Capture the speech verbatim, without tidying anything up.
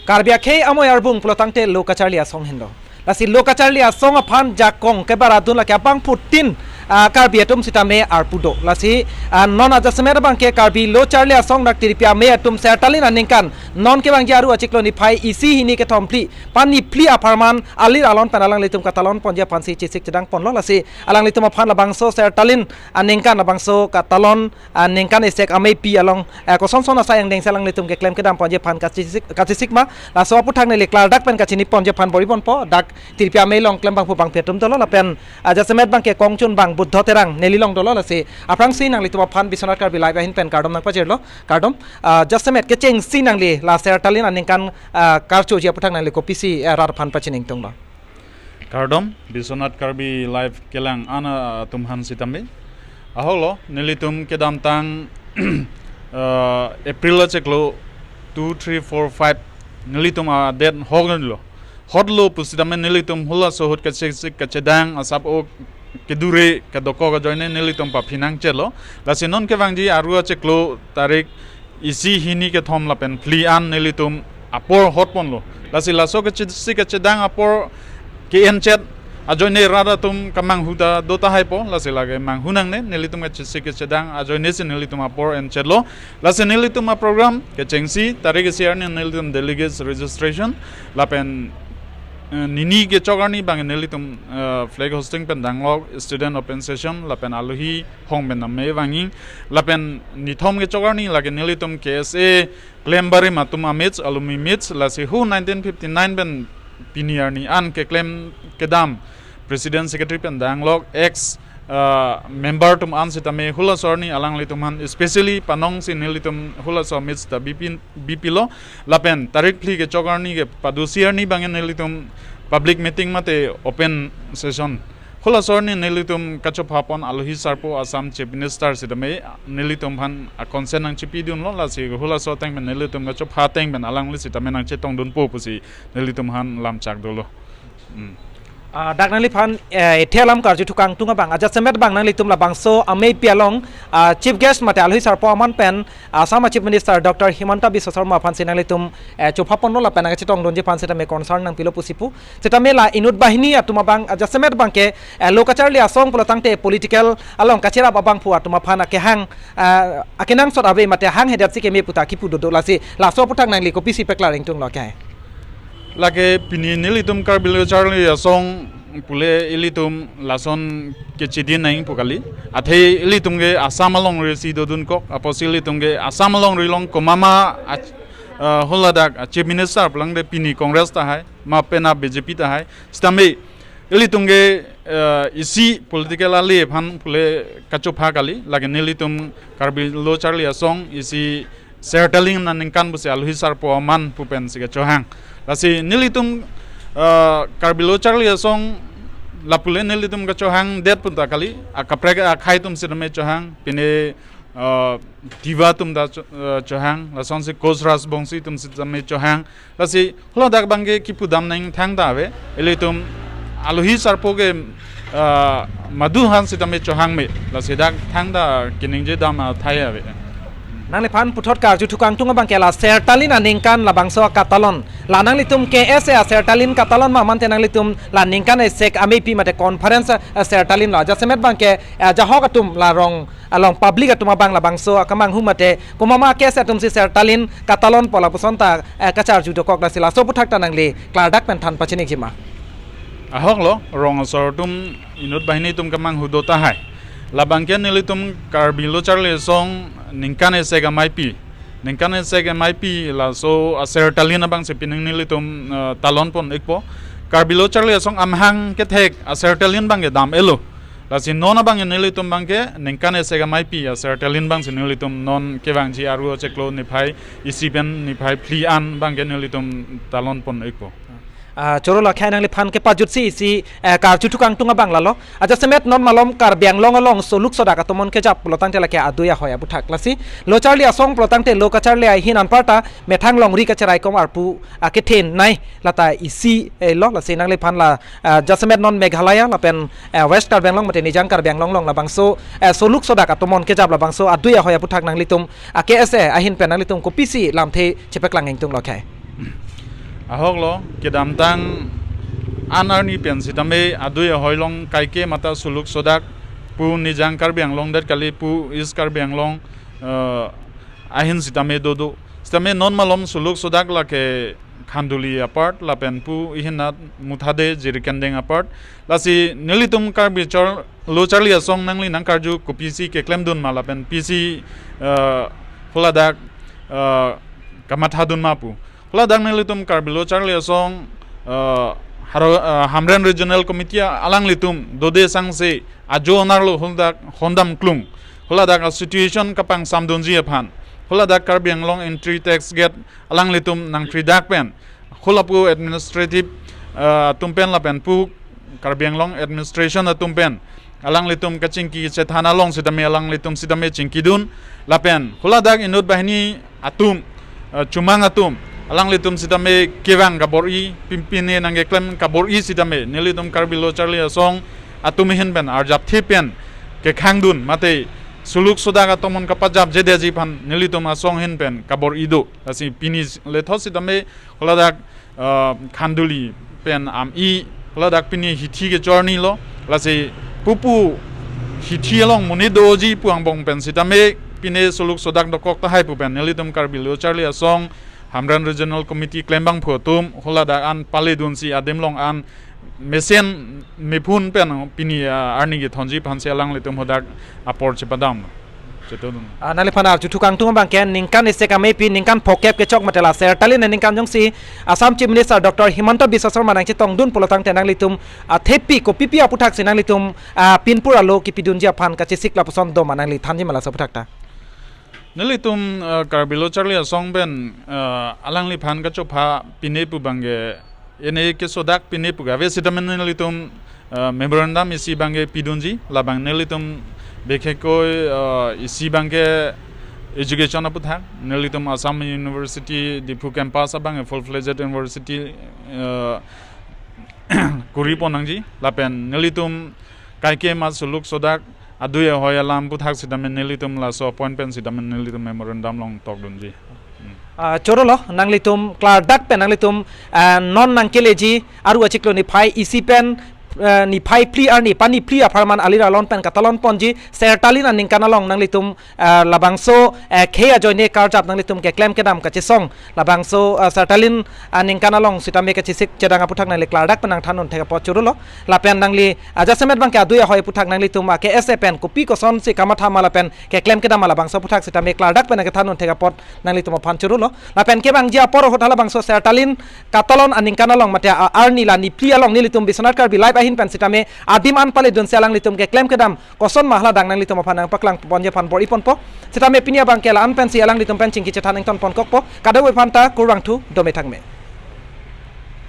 Karbi akhei amoi arbung pulotangte lo kacharli asong henlo. Lasi lo kacharli asong aphan jakong kebaradun lake abangphutin, ah, Karbi atum sitame arpu do. Lasi, ah, non ajasemet abangke Karbi lo charli asong dak Tiripi amei atum Sertalin aningkan non kevangji Aru achiklo niphai isi hini kethom phli, pani phli apharman alir alon pen alanglitum katalon ponji aphansi chesik chedang ponlo. Lasi alanglitum aphan labangso Sertalin aningkan labangso katalon, ah, ningkan esek ameipi along, ah, kosonson asai angdengsi alanglitum keklem kedam ponji aphan kachesik, kachesik ma. Laso aputhak neli klardak pen kachini ponji aphan bor-i ponpo. Dak Tiripi amei along klembangphu bangphi atum dolo lapen, ah, jasemet abangke kongchun bang Buddho Terang neli along dolo. Lasi aphrangsi nanglitum aphan Biswanath Karbi Live ahin pen kardom nangpajirlo. Kardom, ah, jasemet kechengsi nangli la Sertalin aningkan, ah, karchoji aputhak nangli kopisi, ah, rat aphan pachiningtunglo? Kardom, Biswanath Karbi Live kelang ana atum aphan sitame. Ahoklo, nelitum kedamtang, eh, April achiklo two, three, four, five, nelitum adet hoklo. Hotlo pusitame nelitum hula sohut kachesik kachedang asap o kedure kadokok ajoine nelitum paphinang chelo. Lasi non kevangji Aru achiklo tarik isi hini kethom lapen phli an nelitum apor hot ponlo. Lasi laso kachesik kachedang apor ke-enchet ajoine rat atum kamanghu ta do tahai po. Lasi lake manghu nangne, nelitum kachesik kachedang ajoinesi nelitum apor enchetlo. Lasi nelitum aprogram kechengsi tarik isi arni nelitum delegates registration lapen, eh, nini kechok arni abang nelitum, eh, flag hoisting pen danglok, student open session lapen alohi hong pen name vanging lapen nithom kechok arni lake nelitum K S A klem barim atum a-meet, alumni meet. Lasi hu nineteen fifty-nine pen pini arni an keklem kedam president secretary pen danglok ex, ah, member atum an sitame hulaso arni alanglitum aphan especially panongsi nelitum hulaso meet ta bipin, bipilo. Lapen tarik phli kechok arni ke padusi arni abang nelitum public meeting mate open session hulaso arni nelitum kachopha pon alohi sarpo Assam Chief Minister sitame nelitum aphan a-consent nangchipidunlo. Lasi hulaso ateng pen nelitum kachopha ateng pen alangli sitame nangchetongdunpo pusi nelitum aphan lamchak dolo. Hmm. Ah, dak nangliphan, eh, ethe alam karju thukangtung abang, ajasemet abang nanglitum labangso ameipi along, ah, chief guest mate alohi sarpo aman pen, ah, Assam Chief Minister Doctor Himanta Biswa Sarma aphansi nanglitum, eh, chopha ponlo lapen nangchetongdunji aphan sitame concern nangpilo pusi pu. Sitame la inut banghini atum abang, ajasemet abangke, eh, lo kacharli asong pulotangte political along kacherap abangphu atum aphan akehang, ah, akenangsot ave mate hanghedet si keme puta kipu dodo. Lasi laso aputhak nangli kopisi peklar ingtunglo ke? Lake pini nelitum Karbi lo charli asong pule ilitum lason kechidin nang pu kali. Athe ilitum ke Assam alongri si dodunkok, apotsi ilitum ke Assam alongri along komat ma ach-, ah, huladak, ah, Chief Minister pulangte pini Congress tahai, ma penap B J P tahai. Sitame ilitum ke, eh, isi political ali aphan pule kachopha kali, lake nelitum Karbi lo charli asong isi Sertalin aningkan pusi alohi sarpo aman pu pensi kachohang. Lasi nelitum, eh, Karbi lo charli asong lapule nelitum kachohangdet puta kali, akaprek akhai atum sitame chohang, pine, eh, Tiwa atum ta cho-, eh, chohang, lasonsi Koch Rajbongsi atum sitame chohang. Lasi huladak abangke kipudam nangthang ta ave. Ilitum alohi sarpo ke, ah, madu aphan sitame chohang me. Lasi dak thangta keningje dam athai ave. Nangliphan puthot karju thukangtung abangke la Sertalin aningkan labangso katalon, la nanglitum K S A Sertalin katalon ma mate nanglitum la ningkan esek ameipi mate conference, eh, Sertalin lo. Ajasemet abangke, eh, ajahak atum la rong along public atum abang labangso akamanghu mate komat ma K S A atumsi Sertalin katalonpo lapuson ta, eh, kacharju dokok. Lasi laso aputhak ta nangli klardak pen than pachinikji ma? Ahoklo, rong asor atum, inut banghini atum kamanghu do tahai. Labangke nelitum Karbi lo charli asong ningkan esek ameipi, ningkan esek ameipi laso a-Sertalin abangsi pining nelitum, eh, talon pon ikpo. Karbi lo charli asong amahang kethek a-Sertalin abangke dam-etlo. Lasi non abangke nelitum abangke ningkan esek ameipi a-Sertalin abangsi nelitum non kevangji Aru achiklo niphai isi pen niphai phli an abangke nelitum talon pon ikpo. Ah, choro la khei nangliphan kepajutsi isi, eh, karju thukangtung abang lalo. Ajasemet non malom Karbi Anglong along soluk sodak atomon kejap pulotangte lake adui ahoi aputhak. Lasi lo charli asong pulotangte lo kacharli ahin anparta methang longri kacherai kom arpu, ah, kethenei lata isi, eh, lo. Lasi nangliphan la, ah, jasemet non Meghalaya lapen, eh, West Karbi Anglong mate Nijang Karbi Anglong along labangso, eh, soluk sodak atomon kejap labangso adui ahoi aputhak nanglitum, ah, K S A ahin pen nanglitum kopisi lamthe chepeklang ingtunglo ke? Ahok lo, kedamtang an arni pen sitame adui ahoi along kaike mata suluk sodak pu Nijang Karbi Anglong det kali pu East Karbi Anglong, eh, ahin sitame dodo. Sitame non malom suluk sodak lake Khanduli apart lapen pu ihin nat Muthade Jirikindeng apart. Lasi nelitum Karbi char lo charli asong nangli nangkarju kopisi keklemdun ma lapen pisi, eh, holadak, eh, kamathadun ma pu. Holadak nelitum Karbi lo charli asong, eh, haro, eh, Hamren Regional Committee alanglitum dode sangse ajo onar lo holadak hondam klung. Holadak a situation kapangsamdunji aphan. Holadak Karbi Anglong entry tax gate alanglitum nangfreedak pen. Holapu administrative, eh, atum pen lapen pu Karbi Anglong administration atum pen alanglitum kachingki chethan along sitame alanglitum sitame chingkidun lapen holadak inut banghini atum, eh, chomang atum alanglitum sitame kevang kabor-i pin- pine nangkeklem kabor-i sitame nelitum Karbi lo charli asong atum ahin pen arjapthe pen kekhangdun mate suluk sodak atomon kapajapjedeji aphan nelitum asong ahin pen kabor-i do. Lasi pini lethot sitame holadak, eh, Khanduli pen am-i holadak pini hithi kechorni lo. Lasi pupu hithi along monit doji pu angbong pen sitame pini suluk sodak dokok tahai pu pen nelitum Karbi lo charli asong Hamren Regional Committee klembangphu atum holadak an paledunsi adim along an mesen mephun pen pini, ah, arni kethonji aphansi alanglitum hodak apor chepadam. Chetodun. Ah, nangliphan arju thukangtung abang ke ningkan isi kame pi ningkan phokep kechok mate la Sertalin aningkan jongsi Assam Chief Minister Doctor Himanta Biswa Sarma nangchetongdun pulotangte nanglitum, ah, thepi kopipi aphuthaksi nanglitum, ah, pinpur alo kipidunji aphan kachesik lapuson do ma nangli thanji ma laso aphuthak ta. Nelitum, ah, Karbi lo charli asong pen, ah, alangliphan kachopha pine pu abang ke ene kesodak pine pu kave sitame nelitum, ah, memorandum isi abang ke pidunji labang nelitum bekhekoi, ah, isi abang ke education aphuthak nelitum Assam University Diphu campus abang ke full fledged university, ah, kuri pon nangji lapen nelitum kaike ma suluk sodak adui ahoi alam aphuthak sitame nelitum laso appointment sitame nelitum memorandum along tokdunji. Hmm. Ah, choro lo, nanglitum klardak pen nanglitum, ah, non nangkeleji aru achiklo niphai isi pen, ah, niphai phli arni pani phli apharman alir alon pen katalon ponji Sertalin aningkan along nanglitum, ah, labangso, ah, khei ajoine karjap nanglitum keklem kedam kachesong labangso, ah, Sertalin aningkan along sitame kachesik chedang aphuthak nangli klardak pen nangthan un thek apot choro lo. Lapen nangli ajasemet abang ke adui ahoi aphuthak nanglitum a K S A pen kopi kosonsi kamatha ma lapen keklem kedam ma labangso aphuthak sitame klardak pen nangkethan un thek apot nanglitum aphan choro lo. Lapen kevangji apor ahut halabangso Sertalin katalon aningkan along mate a arni la niphli along nelitum Biswanath Karbi Live ahin pen sitame adim an paledunsi alanglitum keklem kedam koson ma haladak nanglitum aphan nangpaklang ponji aphan bor-i ponpo. Sitame pini abang ke la-an pensi alanglitum pen chingki chethan ington ponkokpo. Kadokave aphanta kurvangthu, dome thangme.